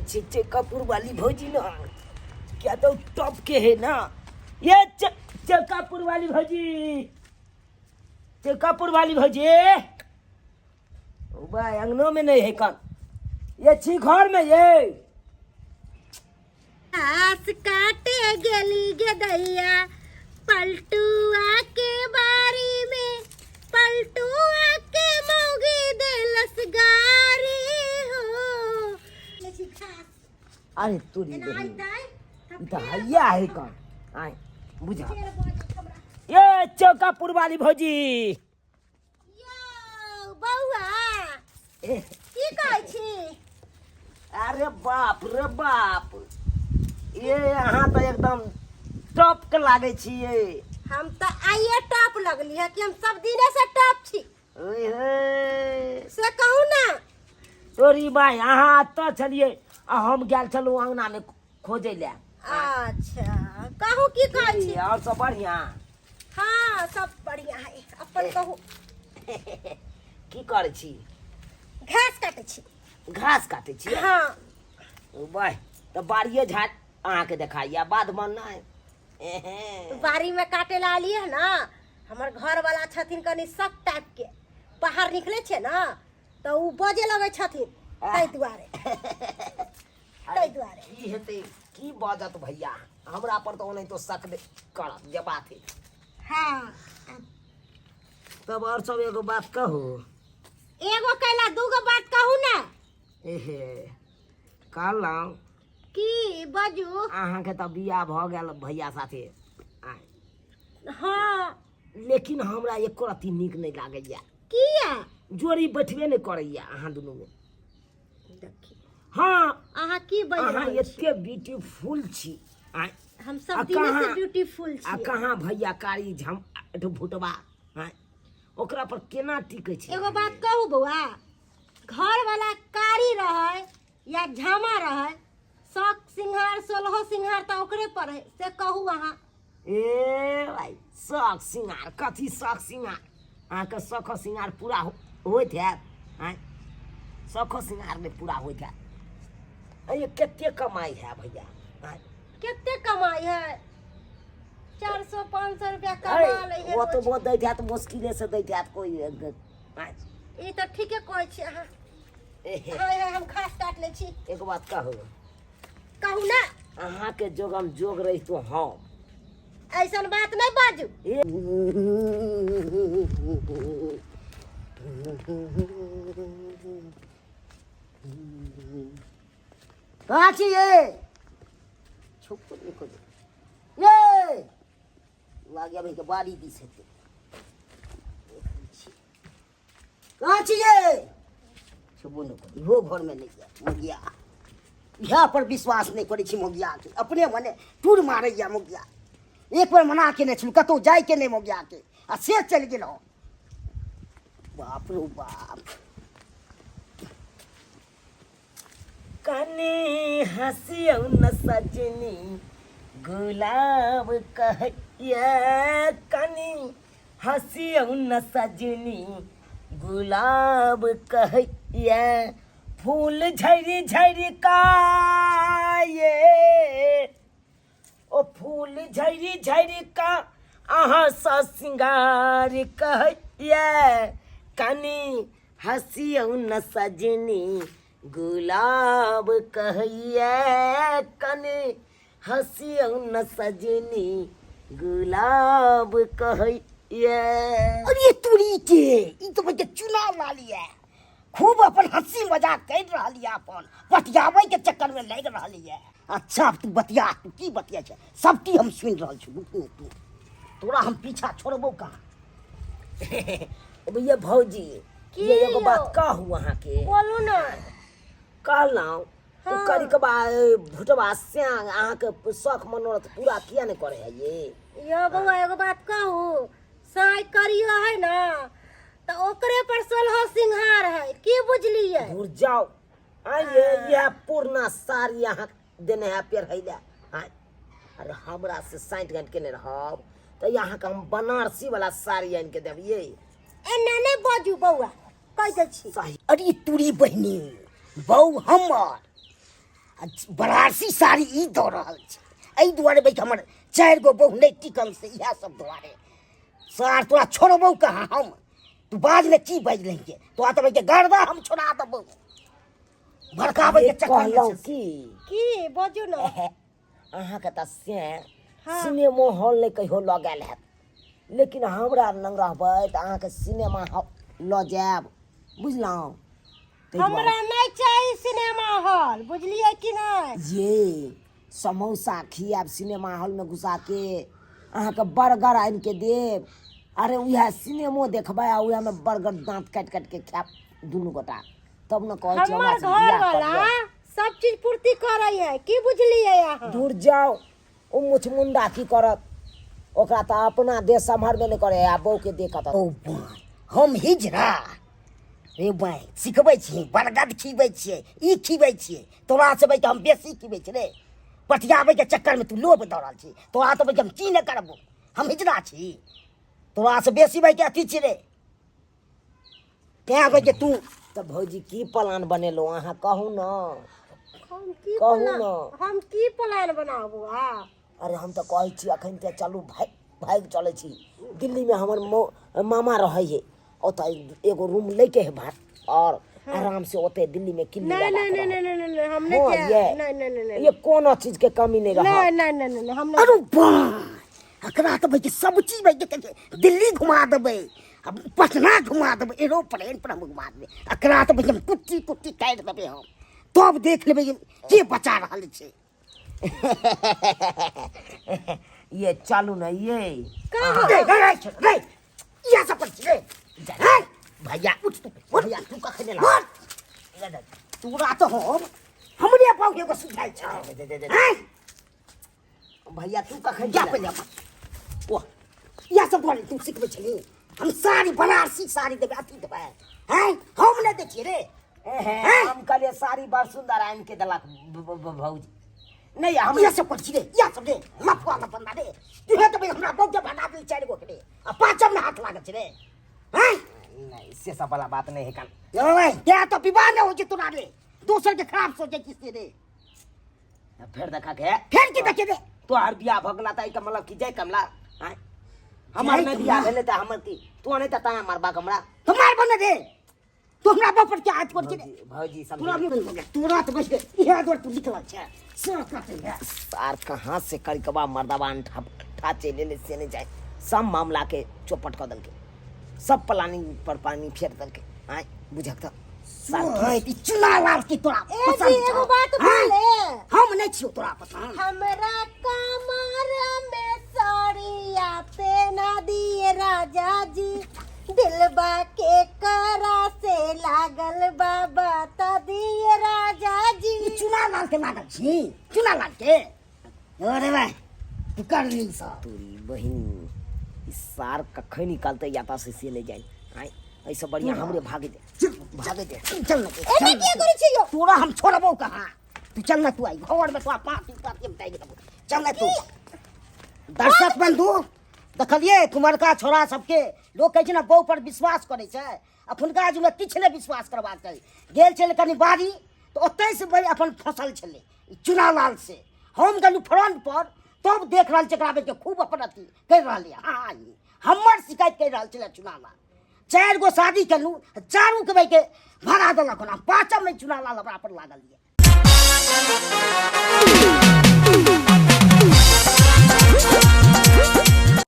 छे कपूर वाली भौजी ना क्या तो टॉप के है ना ये चकापुर वाली भौजी, चकापुर वाली भौजी। ओ भाई, अंगनो में नहीं है कौन ये छी घर में ये। घास काटे गेली गेदैया पलटुआ के बारी में, पलटुआ के मौगी देलस गारी हो। अरे तोरी बहिन, ई तऽ हैया है कौन आय बुझा ये चौकापुर वाली भौजी। यौ बौआ, ए, की कहै छी? अरे बाप रे बाप, ये अहाँ तऽ एकदम टॉप के लागै छियै। हम तऽ आइए टॉप लगली है कि हम सब दिने से टॉप छी? ओए हे, से कहू ना। तोरी भाई, अहाँ एतऽ छलियै आ हम गेल छलहुँ अङ्गनामे खोजै लए। अच्छा, कहू की कहै छी? और सब बढ़िआँ? हाँ, सब बढ़िया है, अपन कहू। की करै छी? घास काटै छी। घास काटै छी? हाँ। ओ बाय, तऽ बाड़िए झाड़ अहाँके देखाइया, बाध मन नहि? एहे। बाड़ी में काटे ला आलिए है ना, हमर घर वाला छथिन कनी सख्त टाइप के, बाहर निकले छै ना तऽ उ बजे लगै छथिन, ताहि दुआरे ताहि दुआरे। की हेतै, की बाजत भैया हमरा पर? तऽ ओनाहितो शक नहि करत जे बात है। हाँ। तब और सब एगो बात कहू? एगो कैला, दूगो बात कहू ना। एहे, कहलहुँ। की बजू। अहाँके तऽ बियाह भऽ गेल भैया साथे आय? हाँ। लेकिन हमरा एको रत्ती नीक नहि लागैया। किया? जोड़ी बैठबे नहि करैया अहाँ दुनूमे। देखी। हाँ। अहाँ की बाजि अहाँ रहल छी? एते ब्यूटीफुल छी आय। हम आ सब दिने से ब्यूटीफुल आ छी। कहाँ भैया कारी झम भुटबा आय, ओकरा पर केना टिकै छै? एगो बात कहू बौआ, घर वाला कारी रहे या झामा रहे, शौक सिंगार सोलहो सिंगार तऽ ओकरे पर है, से कहू अहाँ। ए भाइ, शौक सिंगार कथी? शौक सिंगार अहाँके शौक सिंगार पूरा होइत हैत आँय? शौक सिंगार नहि पूरा होइत हैत? अरे कते कमाइ है भैया आँय? कते कमाई है? 400 500 रुपया अरे कमा लै है वो तो रोज। वो दैत हैत, मुश्किले से दैत हैत कोई आँय? ई तऽ ठीके कहै छी अहाँ। एहे। हाँ हाँ, हम घास काट लै छी। एगो बात कहू? कहू ना। अहाँके जोग हम जोग रहितो हम। ऐसन बात नहीं बाजू। ए कहाँ छी ये? छुप निकल ये लागे अभी के बाड़ी दिस हेतै। कहाँ छी ये? छुबो नहि करी, इहो घरमे नहि यऽ। मोगिया इएह पर विश्वास नहि करै छी। मोगियाके अपने मने टूर मारैया मोगिया। एक बेर मना केने छलहुँ कतहु जाइके नहि मोगियाके, आ से चलि गेलहुँ। बाप रो बाप। कनी हँसियौ न सजनी, गुलाब कहैया। कनी हँसियौ न सजनी, गुलाब कहैया। फूल झरि झरि का ये, ओ फूल झरि झरि का अहाँ सँ सिंगार कहैया। कनी हँसियौ न सजनी, गुलाब कहैया। कनी हँसियौ न सजनी, गुलाब कहैया। अरे तुरी के, ई तो बच्चा चुनाव ला लिया, खूब अपन हंसी मजाक कर रहल ये, अपन बतियाबै के चक्कर में लागि रहल ये। अच्छा, अब तू बतिया, तू की बतिया छै सब की हम सुनि रहल छी। रुकू तू, तोरा हम पीछा छोड़बो कहाँ। भैया भौजी, की ये एगो बात यौ? कहू अहाँके? बोलू ना। कहलहुँ, ओ हाँ। करिकबा भुटबा श्याम अहाँके शौक मनोरथ पूरा किया नहि करे है ये? यो बौआ, एगो बात कहू? साँय करियो है ना तऽ ओकरे पर सोलहो सिंहार है, की बुझलियै? घुर जाओ आइए, यह पुरना साड़ी अहाँ देने है पेरहै लए आँय? अरे हमरा से साठि घंट केने रहब तऽ अहाँके हम बनारसी वाला साड़ी आनि के देब ये। एना नहि बाजू बौआ, कहि दै छी। सही। अरे तुरी बहिनी, बौ हमर आ बनारसी साड़ी ई दऽ रहल छै। एहि दुआरे भाइ हमर 4 गो बहु नहि टिकल से इएह सब दुआरे। सार तोरा छोड़बौ कहाँ हम? तू बाज ने, की बाजि लही के तोरा तऽ भाइ गर्दा हम छोड़ा देबौ। भड़काबै के चक्कर में कहलहुँ छै। की की बजू ने। अहाँके तऽ से हाँ। सिनेमो हॉल नहि कहियो लऽ गेल हैत, लेकिन हमरा लग रहबै तऽ अहाँके सिनेमा हॉल लऽ जायब, बुझलहुँ? ताहि दुआरे हमरा नहि चाही सिनेमा हॉल, बुझलियै कि नहि? ये समोसा खियाब सिनेमा हॉलमे घुसाके, अहाँके बर्गर आनिके देब। अरे उएह सिनेमो देखबै आ उएहमे बर्गर दाँत काटि काटिके खायब दुनू गोटा, तब ने कहै छी हमर हमरा से घर बियाह वाला करियौ। सब चीज पूर्ति करै है, की बुझलियै अहाँ? दूर जाउ, ओ मुछमुंडा की करत? ओकरा तऽ अपना देह सम्हरबे नहि करे आ बहू के देखत। ओ बाय, हम हिजरा रे बाय, सिखबै छी, बरगद खिबै छियै, ई खिबै छियै, तोरा से भाइ हम बेसी खिबै छी रे। पटियाबै के चक्कर में तू लोभ दऽ रहल छी। तोरा तऽ भाइ हम की नहि करबो, हम हिजरा छी, तोरा से बेसी भाइ के अथी छी रे। तें भाइ के तू तऽ भौजी की प्लान बनेलहुँ अहाँ, कहू ने। हम की कहू प्लान ने। हम की प्लान बनाबू बौआ? अरे हम तऽ कहै छी अखन तऽ चलू भागि भागि चलै छी दिल्लीमे। हमर मामा रहै है ओतऽ, एगो रूम लैके है भात और आराम से ओते दिल्लीमे किल्ली नहीं लगा नहीं के नहीं रहब। नहीं नहीं नहीं, हम नहीं हाँ जाएब। ये नहीं नहीं नहीं नहीं ये कोनो चीज के कमी नहीं रहा। नहीं नहीं नहीं नहीं, हम नहीं। अरे बा, एकरा तऽ भाइ सब चीज भाइ के दिल्ली घुमा देबै, आ पटना घुमा देबै, एरोप्लेन पर हम घुमा देबै। एकरा तऽ भाइ हम कुट्टी कुट्टी काटि देबै हम, तब देख लेबै के बचा रहल छै। ये चलू ने ये। कहाँ? रे रे रे रे, इएह सब पर छी रे। हैं? भैया उठ तू, उठ। भैया तू कखन एला? उठ। तोरा तऽ हम हमरे बाबू एगो सुझाइ छौ। दे, दे, दे, दे। हैं? भैया तू कखन जा एला? पहिले अपन। ओ इएह सब दुआरे तू सिखबै छली? हम साड़ी बनारसी साड़ी देबै, अथी देबै, हैं? हम नहि दै छियै रे। एहे, हम कहलियै साड़ी बड़ सुंदर आनि के देलक भौजी। नहीं हम इएह सब करै छी रे, इएह सब रे लफुआ लफंदा रे। तुहे तऽ हमरा बहुत भगा देली 4 गो के रे, आ पाँचम मे हाथ लागल छै रे। हैं? नहीं, से सब वाला बात नहीं है कान। ओए, तें तऽ विवाह नहि होइ छै तोरा रे, दोसर के खराब सोचै छी से रे। फेर देखा के फेर की देखे रे? तोहर बियाह भऽ गेला तऽ एहिके मतलब कि जय कमला आँय? हमर जय नहि बियाह कमला? भेलै तऽ हमर की? तू नहि तऽ ताया मारबाक हमरा। तो मार बने रे, तू हमरा बाप पर क्या हाथ कर छी रे? भौजी भौजी तोरा समझ मुँह हो गया तोरा तऽ बस इएह दुआरे तू निकलल छै सर कटे है। सार कहाँ से करिकबा मर्दबा अंठा ठा चलि एलै से नहि जाय, सब मामला के चौपट कऽ देलकै, सब प्लानिंग पर पानी फेर देलकै। आँय बुझक तऽ सार ओए, ई चुना लाल की तोरा ए पसंद जी, एगो छौ? बात हाँ? बोले। हम नहि छियौ तोरा पसंद। हमरा कमर में साड़िया पहना दिए राजा जी, दिलबा के करा से लागल बाबा त दिए राजा जी। ई चुना लाल के लागल छी, चुना लाल के। अरे भाई तू कर ली सब। तोरी बहिन, ई सार कखन निकलतै याता से से ले जाय। आँय एहिसँ बढ़िआँ हमरे भागे दे, भागे दे। चल ना तू, एना चल ना किया तू। करै छी यौ? तोरा हम छोड़बौ कहाँ? तू चल ना तू, आई घर में तोरा पाँच पाँच हम टाइग देबौ, चल ना तू। दर्शक बंधु देखलियै कुमरका छोड़ा सबके, लोक कहै छै ने बहु पर विश्वास करै छै, अखुनका जुगमे किछु नहि विश्वास करबाक चाही। गेल छलै कनि बाड़ी तऽ ओतहि से बड़ी अपन फसल छलै ई चुनालाल से। हम गेलहुँ फ्रंट पर, तब देख रहल छै एकरा बेचके खूब अपन अथी करि रहल यऽ। हाँ, ई हमर शिकायत करि रहल छलै चुनालाल। 4 गो शादी केलहुँ, चारूके भाइके भगा देलक। ओना पाँचममे चुनालाल हमरा पर लागल यऽ।